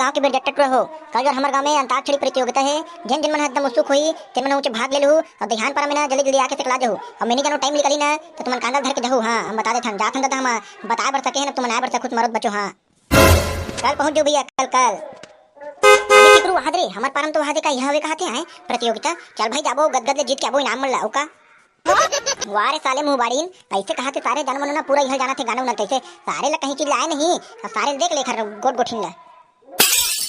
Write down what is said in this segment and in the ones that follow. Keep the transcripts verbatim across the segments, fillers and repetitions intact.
गाँव के बेरजट्टा टुरा हो, कल जो हमर गाँव में अंताक्षरी प्रतियोगिता हे, जेन जेन मन ह एकदम उत्सुक होही, तेन मन ह उचे भाग ले लहू, अउ दहियान पारा में ना जल्दी जल्दी आके सकला जहू। अउ मैं नहीं जानू, टाइम निकली ना, त तुमन कांदा धर के जहू। हाँ, हम बता देथन, जाथन ददा, हम बताए बर सके हन, तुमन आए बर सकहू त मरो त बचो। हाँ, कल पहुँच जाहू भैया, कल, कल। अबे चिपरू, वहाँ दे रे, हमर पारा म तो वहाँ दे का यहाँ हवे कहाथे, आए प्रतियोगिता। चल भाई, जाबो, गदगद ले जीत के आबो इनाम मन ला, अउ का? वाह रे साले मुंह बाड़ीन, ऐसे कहाथे सारे, जानो मनो ना पूरा इहल जाना थे गाना उना तैसे। सारे ला कहीं चीज लाए नहीं, अउ सारे देख ले एखर गोट गोठिन ला।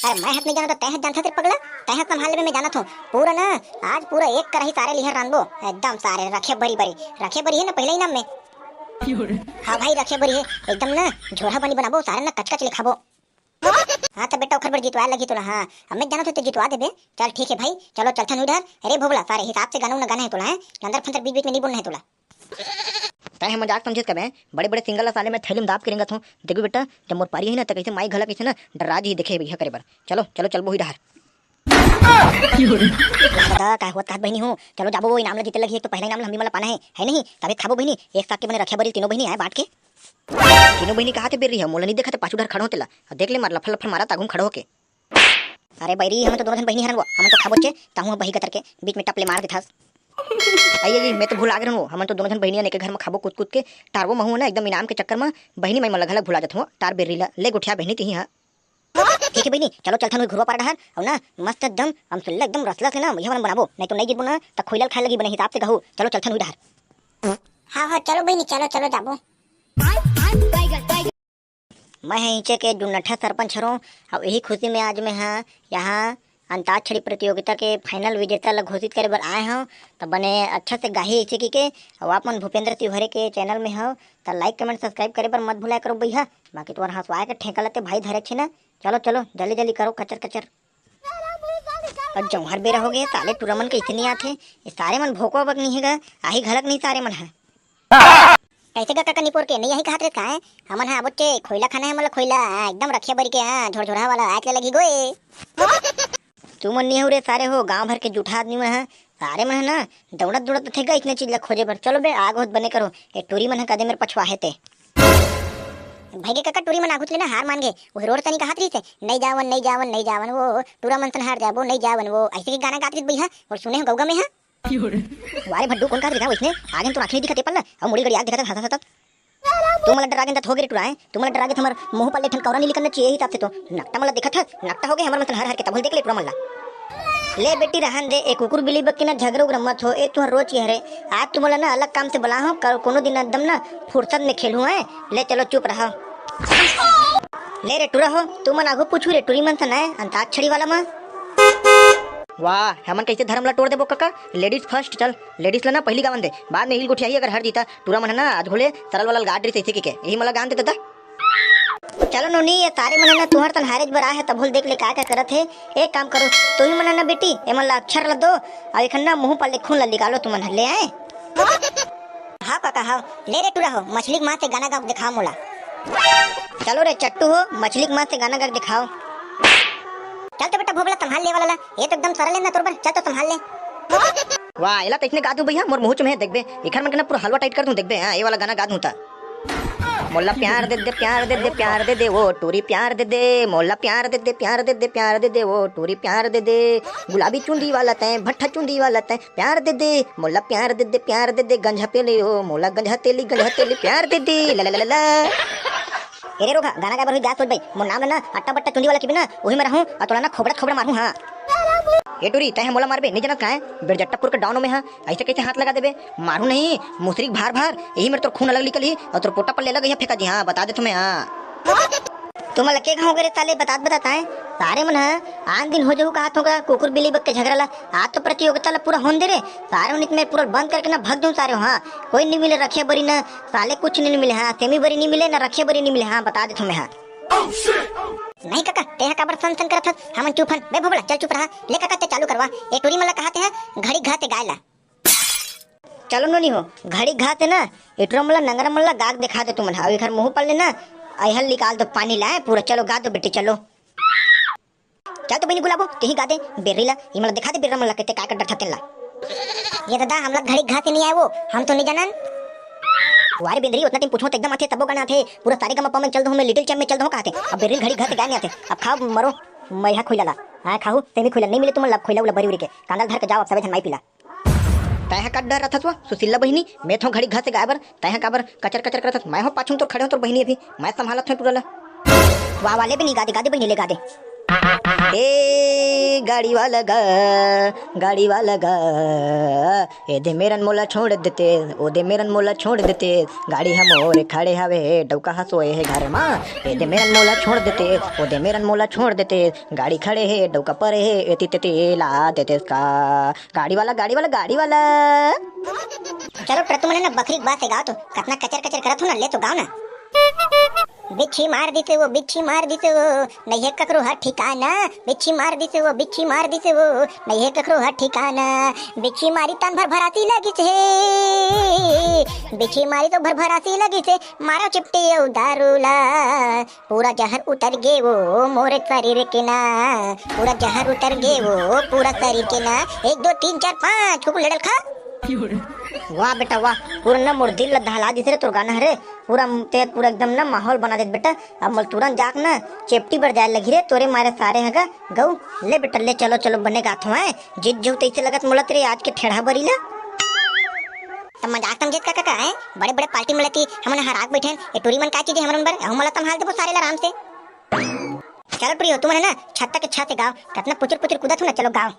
अरे मैं हत नहीं जाना तो तै हत जानता तेरे पगला, तै हत संभाल लेबे, मैं जाना थो पूरा ना। आज पूरा एक कराही सारे लिहर रांधबो, एकदम सारे रखे बरी बरी, रखे बरी है ना पहले इनाम में। हाँ भाई, रखे बरी है एकदम ना, झोरा बनी बनाबो, सारे ना कच कच ले खाबो। हाँ, त बेटा, ओखर बर जितवाए लगही तोला। हाँ, अब मैं जानत हों, ते जितवा देबे। चल, ठीक है भाई, चलो, चलथन उधर। अरे भोबला, सारे हिसाब से गाना उना गाना है तोला, हैं? लंदर फंदर बीच बीच में नहीं बोलना है तोला। तैं ह मजाक समझे कबे, बड़े बड़े सिंगर ला साले मैं थैली में दाब के रेंगत हों। देखबे बेटा, जब मोर पारी ही ना, त कैसे माई घला कैसे ना डरा जी देखे भैया करे बर। चलो, चलो, चलबो ही डहर। दादा, काय होत कहत बहिनी हो? चलो जाबो, वो इनाम ला जीते लगी, एक तो पहला इनाम ला हम ही मन ला पाना है, है नहीं? तबे खाबो बहिनी, एक साथ के बने रखे बरी तीनों बहिनी आए बांट के। तीनों बहिनी कहाथे बेर रही है, मोला नहीं देखा ते पाछू डहर खड़ो तेला। अउ देख ले मार लफर लफर मारा ताघू में खड़ो होके। अरे बैरी, हम तो दोनों झन बहिनी हरन वो, हम तो खाबो चे, ताहू बही कतर के बीच में टप ले मार देथास। आई, आई, मैं तो भुला गे रहूं, हम तो दोनों झन बहिनी एके घर में खाबो कूद कूद के, टारबो महू ना एकदम इनाम के चक्कर में, बहिनी माई मन ला घलक भुला जथो, टार बेर रही ला, ले गोठिया बहिनी तिही, हाँ। ठीक है बहिनी, चलो चलथन हुई घुरवा पारा डहर, अउ ना मस्त एकदम अमसुल्ला एकदम रसलस ना, यह मन बनाबो, नहीं तो नहीं जीतबो ना, त खोइला ल खाए लगी बने हिसाब से गहू, चलो चलथन हुई डहर। हाँ, हाँ, चलो बहिनी, चलो, चलो जाबो। मैं ह इचे के जुन्नठा सरपंच हरों, अउ यही खुशी में आज मैं ह यहाँ अंताक्षरी प्रतियोगिता के final विजेता ला घोषित करे बर आए हव। त बने अच्छा से गाही इचे की के, अउ आप मन भूपेंद्र तिवारी के channel में हव, त like, comment, subscribe करे बर मत भुलाए करो भैया। बाकी तुम्हार हंसवाए के ठेका लते भाई धरे छे ना। चलो, चलो, जल्दी, जल्दी करो कचर, कचर। अउ जौहर बेरा हो गए, साले टुरा मन के इतनी आथे, ये सारे मन भोकवा बक नहीं है गा, आही घलक नहीं सारे मन है। कैसे गा काका निपोर के, नहीं यही कहत रे काय? हमन हा बोचे खोइला खाना है, मतलब खोइला, हाँ, एकदम रखिया बरी के, हाँ, झोरझोरा वाला, आज ले लगी गोए। तुमन नहीं हो रे सारे हो, गांव भर के जूठा आदमी मन है, सारे मन है ना, दौड़त दौड़त थे गा इतने चीज ला खोजे बर। चलो बे, आग होत बने करो, ये टूरी मन है कदे मेरे पछवा है ते। भाई के काका, टूरी मन आगुत ले ना हार मान गे, वो रोड तनी कहत रही से, नहीं जावन, नहीं जावन, नहीं जावन, वो टूरा मन सन हार जाबो, नहीं जावन, वो ऐसे के गाना गात रही भैया, और सुने हो गौगा में है। वारे भड्डू, कौन काज रे वइसने? आगे तो आँखी नहीं दिखत ए पल्ला, अउ मुड़ी गड़ी आग दिखत हंसा सतत। तू मला डरा गेंदा हो गे रे टुराए, तू मला डरा गे हमर मुंह पर ले ठन कौरा नीली करना चाहिए ही हिसाब से तो। नकटा मला देखत है, नकटा हो गए हमर मतलब हर हर के तबल देख ले टुरा मला। ले बेटी रहन दे, ए कुकुर बिली बक के ना झगड़ा उगड़ा मत हो, ए तुहर रोज के हरे। आज तू मला ना अलग काम से बुला हो, कर कोनो दिन एकदम ना फुर्सत में खेलू है। ले चलो चुप रहा। ले रे टुरा हो, तू मन आगू पूछू रे टुरी मन से ना अंताक्षरी वाला मा। वाह, हमन कैसे धर्म ला तोड़ देबो कका? Ladies first, चल, ladies ला ना पहली गावन दे, बाद में हिल गोठियाही अगर हर जीता। टूरा मन है ना, आज घोले सरल वाला गाड़ रही से की के, यही मला गान दे दादा। चलो नोनी, ये सारे मन है ना, तुहर तन हारेज बर आए है, तब होल देख ले का का करत है। एक काम करो, तू ही मन है ना बेटी, ए मन ला अक्षर ला दो, अउ एखन ना मुंह पर ले खून ला निकालो तुमन ह, ले आए। हाँ काका, हाँ। ले रे टूरा हो, मछली के माँ से गाना गा के दिखाओ मोला। चलो रे चट्टू हो, मछली के माँ से गाना गा के दिखाओ। चल तो बेटा भोबला संभाल ले वाला ला, ये तो एकदम सरल है ना तोर बर, चल तो संभाल ले। वाह, एला तो इसने गा दूं भैया, मोर मुंह में है देखबे, एखर मन के ना पूरा हलवा tight कर दूं देखबे। हाँ, ये वाला गाना गा दूं ता। मोला प्यार दे दे, प्यार दे दे, प्यार दे दे, वो टूरी प्यार दे दे, मोला प्यार दे दे, प्यार दे दे, प्यार दे दे, वो टूरी प्यार दे दे, गुलाबी चुंदी वाला तैं, भट्ठा चुंदी वाला तैं, प्यार दे दे, मोला प्यार दे दे, प्यार दे दे, गंजा पेली हो, मोला गंजा तेली, गंजा तेली, प्यार दे दे, ला ला ला ला ला। ए रे रोगा, गाना गाए बर हुई गा सोच भाई, मोर नाम लेना, अट्टा बट्टा चुंदी वाला की बिना, वही में रहूं, अउ तोला ना खोबड़ा खोबड़ा मारूं, हाँ। ए टूरी, तैं ह मोला मारबे, नहीं जानत काहे? बेरजट्टापुर के डॉन में हा, ऐसे कैसे हाथ लगा देबे? मारू नहीं, मुसरी भार भार, यही मेरे तोर खून अलग निकल ही, अउ तोर पोटा पर ले लग फेंका जी, हाँ, बता दे तुम्हें, हाँ। तुम लगे गाँव करे साले बतात बतात आए। सारे मन ह आन दिन हो जाहू कहात होगा कुकुर बिल्ली बक के झगड़ा ला। आज तो प्रतियोगिता ला पूरा होन दे रे। सारे मन इतने पूरा बंद करके ना भग दूं सारे। हाँ, कोई नहीं मिले रखे बरी ना, साले कुछ नहीं मिले। हाँ, सेमी बरी नहीं मिले ना रखे बरी नहीं मिले। हाँ, बता दे तुम्हें। हाँ। नहीं काका, तेहा काबर सन सन करत हस? हमन चुप हन। बे भोबड़ा, चल चुप रहा। ले काका, ते चालू करवा। ए टूरी मन ला कहा ते ह घड़ी घा ते गाय ला। चलो नोनी हो, घड़ी घात है ना, ए टुरा मन ला नंगरा मन ला गाग दिखा दे तुमन। अउ एखर मुंह पर ले ना, अइहल निकाल दो पानी लाए पूरा। चलो गा दो बेटी, चलो। चल तो बहिनी गुलाबो, तेही गा दे, बेर्री ला, ई मन ला दिखा दे, बेर्रा मन ला, के ते काय कर डरथा तेन ला। ये दादा, हमला घड़ी घात नहीं आए वो, हम तो नहीं जानन। वारे बेंदरी, उतना टाइम पूछो तो एकदम आथे, तबो गाना आथे, पूरा सारे गमा पमन चल दो, मैं लिटिल चैम में चल दो कहते। अब बेर्री घड़ी घात गाने आथे, अब खाओ मरो। मैं हा खोइला ला। हाँ, खाहू, तेमी खोइला नहीं मिले तुमन ला, खोइला उला बरी उरी के। कांदा ल धर के जाओ अब सबे झन माई पीला। तैं हा का डर रथस वो, सुशीला बहिनी? मैं थों घड़ी घर से गाय बर, तैं हा काबर कचर कचर करथस? मैं हो पाछू तोर खड़े हो तोर बहिनी अभी, मैं संभालत हूँ टूरा ला। वाह, वाह, ले बहिनी, गा दे, गा दे बहिनी, ले गा दे। ए गाड़ी वाला गा, गाड़ी वाला गा, ए दे मेरन मोला छोड़ देते, ओ दे मेरन मोला छोड़ देते, गाड़ी हम और खड़े हवे, डौका ह सोए हे घर मा, ए दे मेरन मोला छोड़ देते, ओ दे मेरन मोला छोड़ देते, गाड़ी खड़े हे, डौका परे हे, एती तेती ला देते का। गाड़ी वाला, गाड़ी वाला, गाड़ी वाला। चलो, पर तुमन ना बकरी के बात हे, गाओ तो, कतना कचर कचर करत हो ना, ले तो गाओ ना। बिच्छी मार दिसे वो, बिच्छी मार दिसे वो, नइहे ककरो हर ठिकाना। बिच्छी मार दिसे वो, बिच्छी मार दिसे वो, नइहे ककरो हर ठिकाना। बिच्छी मारी तन भर भरासी लगिस हे, बिच्छी मारी तो भर भरासी लगिस हे, मारो चिपटे अउ दारू ला। पूरा जहर उतर गे वो मोर शरीर के ना, पूरा जहर उतर गे वो पूरा शरीर के ना। एक, दो, तीन, चार, पाँच, कुकुर लड़ल खा। वाह बेटा वाह, पूरा ना मोर दिल ला दहला दिस रे तोर गाना हरे। पूरा ते पूरा एकदम ना माहौल बना देत बेटा। अब मोला तुरंत जाके ना चेपटी बर जाए लगही रे तोरे मारे सारे हगा गऊ। ले बेटा ले, चलो चलो, बने गात हवं। जीत जहू तइसे लगत मोला तेरे आज के ठेढ़ा बरी ला। त मजाक समझत का काका है? बड़े बड़े पार्टी में लेती हमन हराक बैठे हैं। ये टूरी मन का चीज है हमरन बर? अहू मोला संभाल देबो सारे ला आराम से। चलो टूरी हो, तुमन ना छत्ता के छत से गाओ, कतना पुचुर पुचुर कूदत हो ना, चलो गाओ।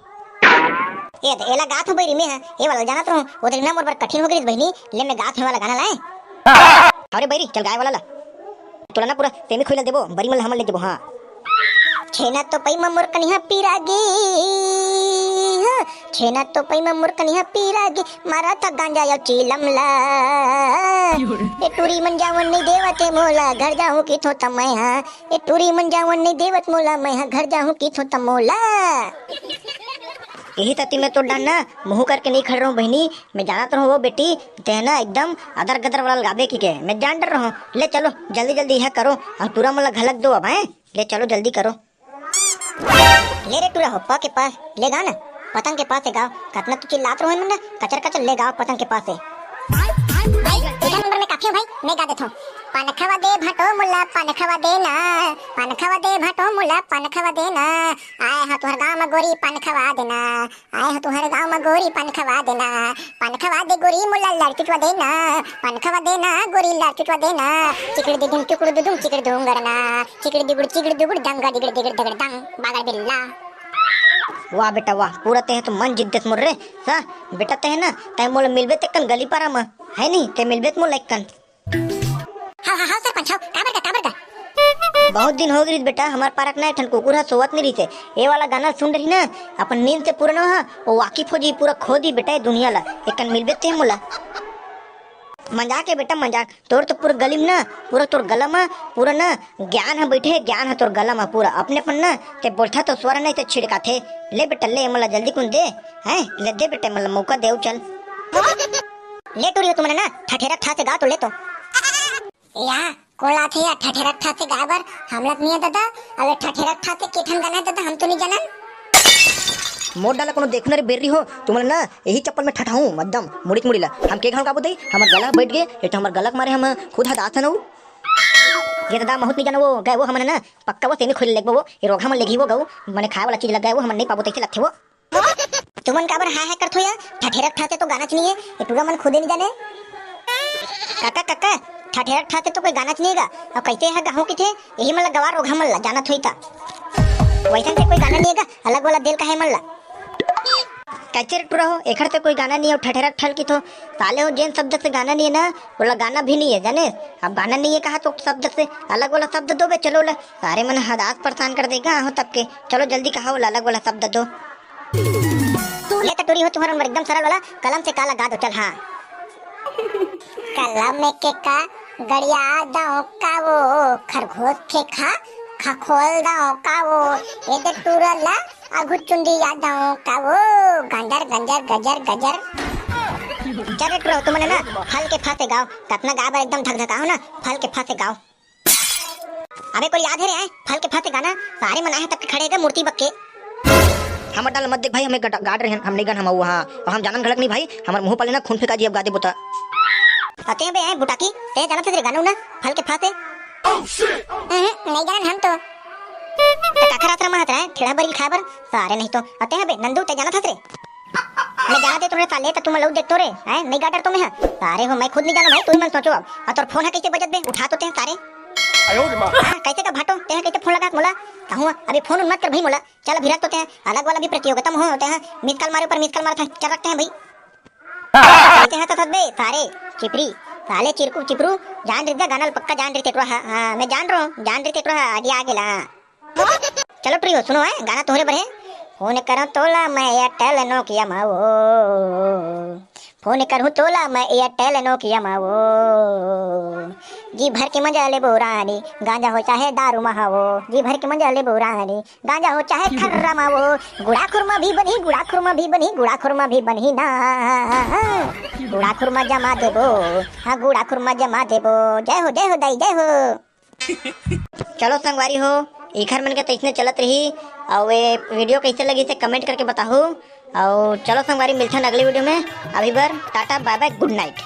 ए दे, एला गात हो बैरी में है, ए वाला जानत रहूं, वो दिन ना मोर बर कठिन हो गई बहिनी, ले मैं गात हूं वाला गाना लाए। अरे बैरी, चल गाए वाला ला। तोला ना पूरा सेमी खोइला देबो, बरी मन ला हमन ले देबो, हाँ। छेना तो पई म मोर कनिहा पीरा गे, हाँ, छेना तो पई म मोर कनिहा पीरा गे, मारा था गांजा या चीलम ला। ए टूरी मन जावन नहीं देवत हे मोला, घर जाहूं किथों त मैं हा। ए टूरी मन जावन नहीं देवत मोला, मैं हा घर जाहूं किथों त मोला। यही तती मैं तो डर ना मुंह करके नहीं खड़ रहूं बहिनी, मैं जानत रहूं वो बेटी, ते ना एकदम अदर गदर वाला लगाबे की के, मैं जान डर रहूं। ले चलो जल्दी जल्दी यह करो, और टूरा मोला घलक दो अब, हैं? ले चलो जल्दी करो। ले रे टूरा हो, प के पास ले गा ना, पतंग के पास से गाओ। कतना तू चिल्लात रहो मन ना, कचर कचर ले गाओ पतंग के पास से। भाई, इधर नंबर में काफी हो भाई, मैं गा देता हूँ। पान खवा दे भाटो मुला, पान खवा दे ना, पान खवा दे भाटो मुला, पान खवा दे ना। आए हा तुहर गाँव में गोरी पान खवा देना, आए हा तुहर गाँव में गोरी पान खवा देना, पान खवा दे गोरी मुला लाल चुचवा देना, पान खवा देना गोरी लाल चुचवा देना। चिकड़ दिगुम चुकड़ दुदुम चिकड़ दुंगड़ना। चिकड़ी दिगुड़ चिकड़ी दुगुड़ दंगा दिगड़ दिगड़ दगड़ दंग बागड़ बिल्ला। वाह बेटा वाह, पूरा ते तो मन जीत देत मोर रे। हाँ बेटा, ते ना ते मोला मिलबे ते कन गली पारा म, है नहीं? ते मिलबे ते मोला एक कन। हाँ हाँ हाँ सरपंच, हाँ काबर का काबर का। बहुत दिन हो गई बेटा, हमार पारक ना एक ठन कुकुर हा सोवत नहीं रहिसे। ए वाला गाना सुन रही ना, अपन नींद से पूरा ना हा, वो वाकिफ हो जी, पूरा खो दी बेटा ये दुनिया ला। एक कन मिलबे ते मोला। मजाक है बेटा मजाक, तोर तो पूरा गली में ना, पूरा तोर गला में, पूरा ना ज्ञान ह बैठे हे, ज्ञान ह तोर गला में पूरा। अपने अपन ना ते बोलथा तो स्वर नहीं ते छिड़काथे। ले बेटा ले, एमन ला जल्दी कुन दे, हैं? ले दे बेटा, एमन ला मौका दे, चल। ले टूरी हो तुमन ना, ठठेरक ठा से गा तो ले तो। या, कोला थे या ठठेरक ठा से गा बर, हमला तो नहीं है दादा। अबे ठठेरक ठा से के ठन गाना है दादा, हम तो नहीं जानन। मोर डाला कोनो देखना रे बेर्री हो, तुमन ना यही चप्पल में ठठाऊं एकदम मुड़िक मुड़ीला। हम के घाव गाबो दई, हमर गला बैठ गए, ये तो हमर गलक मारे हम खुद हदास हन। ये दादा बहुत नहीं जाना वो गए वो हमन ना, पक्का वो सेमी खोल लेगबो वो, ये रोगा मन लेगी वो गऊ, मने खाए वाला चीज लग गए वो, हमन नहीं पाबो तैसे लगथे वो। तुमन काबर हाय हाय करथो या? ठठेरक ठाते तो गाना च नहीं है, ये टूरा मन खुदे नहीं जाने। काका काका, ठठेरक ठाते तो कोई गाना च नहीं है गा। अब कैसे है गाहूं किथे? यही मन ला गवा रोगा मन ला जानत होई ता। वैसन से कोई गाना नहीं है गा, अलग वाला दिल का है मन ला। कैसे रे टूरा हो, एखर से कोई गाना नहीं है, ठठेरक ठल की तो साले हो, जेन शब्द से गाना नहीं है ना, बोला गाना भी नहीं है, जाने? अब गाना नहीं है कहा तो शब्द से अलग वाला शब्द दो बे, चलो ला। सारे मन हदास परेशान कर देगा, आहो तब के। चलो जल्दी कहा वाला अलग वाला शब्द दो। ले तो टूरी हो, तुम्हारा नंबर एकदम सरल वाला, कलम से काला गा दो, चल हाँ। कलम के का गड़िया दो का वो, खरगोश के खा खखोल दो का वो, ये दे टूरा ला अघु चुंदी याद आऊं का वो, गंजर गंजर गजर गजर। चल रे टुरा, तुमन ना फल के फा से गाओ, कतना गाय बर एकदम धकधकाओ ना, फल के फा से गाओ। अबे कोई याद है रे, आए फल के फा से गाना, सारे मन आए हैं तब के खड़े हैं मूर्ति बक्के। हमर डाल मत देख भाई, हमें गट-, गाड़ रहे हैं, हम नहीं गन हम वहाँ, और हम जानन घड़क नहीं भाई, हमर मुंह पाले ना खून फेंका जी अब गादे बोता। अते बे आए बुटाकी, ते जानत है रे गाना उना, फल के फा से? हम्म, नहीं जानन हम तो। काखर आश्रम में हत रहे, ठेढ़ा बरी खाए बर। सारे नहीं तो। अते हबे, नंदू, ते जानत हस रे? मैं जाना दे तोरे साले, त तुम लोग देख तो रे, हैं? नहीं गाटर तुम्हें है। सारे हो, मैं खुद नहीं जाना भाई, तुम मन सोचो अब। और तोर फोन है कैसे बजत बे? उठा तो ते सारे। हाँ, कैसे का भाटो, ते कैसे फोन लगा मोला? कहूँ, अभी फोन उन मत कर भाई मोला। चल, अभी रख तो ते, अलग वाला भी प्रतियोगिता में हो होते हैं, मिस कॉल मारे ऊपर मिस कॉल मारता, चल रखते हैं भाई। कैसे हंसत हस बे, सारे चिपरी, साले चिरकू चिपरू, जान रही गाना ल पक्का जान रही तेकरो, हाँ, हाँ, मैं जान रहा हूँ, जान रही तेकरो, हाँ, आइडिया आ गेला, हाँ। चलो ट्री हो, सुनो है, गाना तोहरे बर है। फोन करूँ तोला मैं एयरटेल नोकिया मा वो, फोन करूँ तोला मैं एयरटेल नोकिया मा वो, जी भर के मजा लेबो रानी, गांजा हो चाहे दारू मा हो, जी भर के मजा लेबो रानी, गांजा हो चाहे खर्रा मा वो, गुड़ा खुरमा भी बनी, गुड़ा खुरमा भी बनी, गुड़ा खुरमा भी बनी ना, गुड़ा खुरमा जमा देबो, हाँ, गुड़ा खुरमा जमा देबो। जय हो, जय हो दाई, जय हो। चलो संगवारी हो, इखर मन के तइसने चलत रही। और ये वीडियो कैसे लगी से कमेंट करके बताहू। और चलो संगवारी, मिलथन अगले वीडियो में। अभी बर टाटा, बाय बाय, गुड नाइट।